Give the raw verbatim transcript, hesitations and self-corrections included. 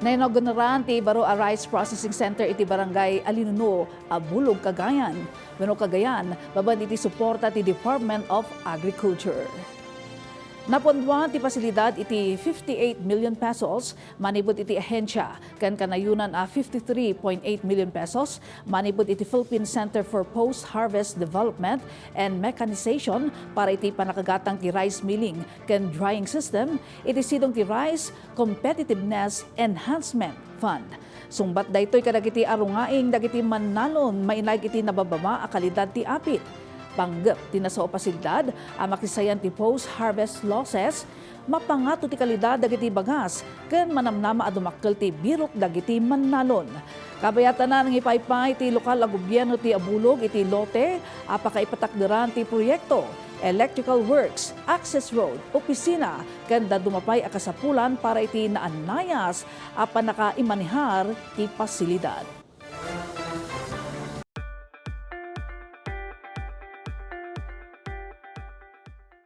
Nainauguran ti baro a rice processing center iti Barangay Alinuno, Abulog, Cagayan, wenno Cagayan, babaen iti suporta ti Department of Agriculture. Napunduan ti pasilidad iti fifty-eight million pesos manipud iti ahensia ken kanayonan a fifty-three point eight million pesos manipud iti Philippine Center for Post-Harvest Development and Mechanization para iti pannakagatang ti rice milling ken drying system iti sidong ti Rice Competitiveness Enhancement Fund. Sungbat daytoy kadagiti arungaing dagiti mannalon mainaig iti nabababa a kalidad ti apit. Panggep ti nasao a pasilidad a makisayan ti post-harvest losses, mapangato ti kalidad dagiti bagas, ken manamnama a dumakkel ti birok dagiti mannalon. Kabayatan, nangipaypay ti lokal a gobierno ti Abulog iti lote a pakaipatakderan ti proyekto, electrical works, access road, opisina, ken dadduma pay a kasapulan para iti naannayas a pannakaimanehar ti pasilidad.